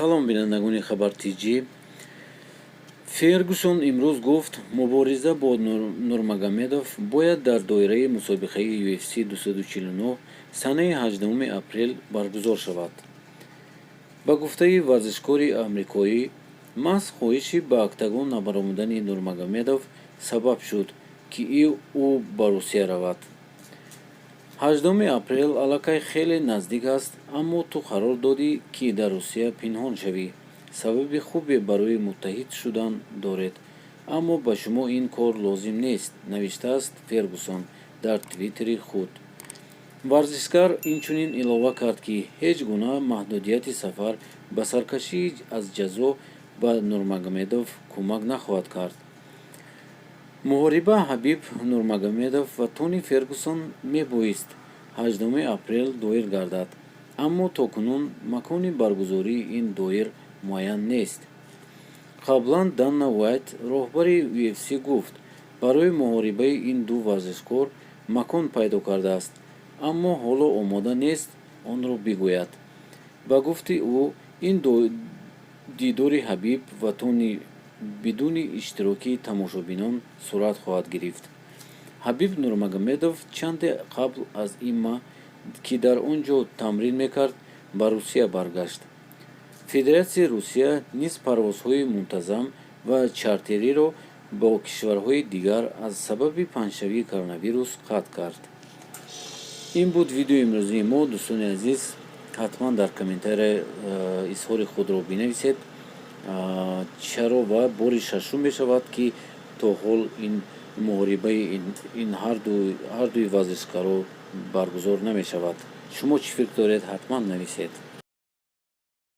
Салом, бинандагони Хабар Тҷ. Фергюсон имрӯз гуфт, мубориза бо Нурмагомедов бояд дар доираи мусобиқаи UFC 249 санаи 18 апрел баргузор шавад. Ба гуфтаи варзишкори амрикоӣ, маҳз хоҳиши ба октагон набаромадани Нурмагомедов сабаб шуд, ки ӯ ба Русия равад. 18 апрел аллакай хеле наздик аст, аммо ту қарор додӣ, ки дар Русия пинҳон шавӣ. Сабаби хубе барои муттаҳид шудан доред, аммо ба шумо ин кор лозим нест, навиштааст Фергюсон дар Твиттери худ. Варзишгар инчунин илова кард, ки ҳеҷ гуна маҳдудияти сафар ба саркашӣ аз ҷазо ба Нурмагомедов кӯмак нахоҳад кард. Муҳориба Ҳабиб Нурмагомедов ва Тони Фергюсон мебоист 18 апрел доир гардад, аммо то кунун макони баргузории ин доир муайян нест. Қаблан Дана Уайт, роҳбари UFC, гуфт, барои муҳорибаи ин ду варзишкор макон пайдо кардааст, аммо ҳоло омода нест онро бигӯяд. Ба гуфти ӯ, ин дидори Ҳабиб ва Тони бидуни иштироки тамошобинон сурат хоҳад гирифт. Ҳабиб Нурмагомедов чанде қабл аз ИММА, ки дар он ҷо тамрин мекард, ба Русия баргашт. Федератсияи Русия низ парвозҳои мунтазам ва чартериро бо кишварҳои дигар аз сабаби паҳншавии коронавирус қатъ кард. Ин буд видеои имрӯзии мо, дӯстони азиз. Ҳатман дар комментария изҳори худро бинависед, чаро ва бори шашум мешавад, ки то ҳол ин муҳорибаи ин ҳардуи варзишгаро баргузор намешавад. Шумо чӣ фикр доред, ҳатман нависед.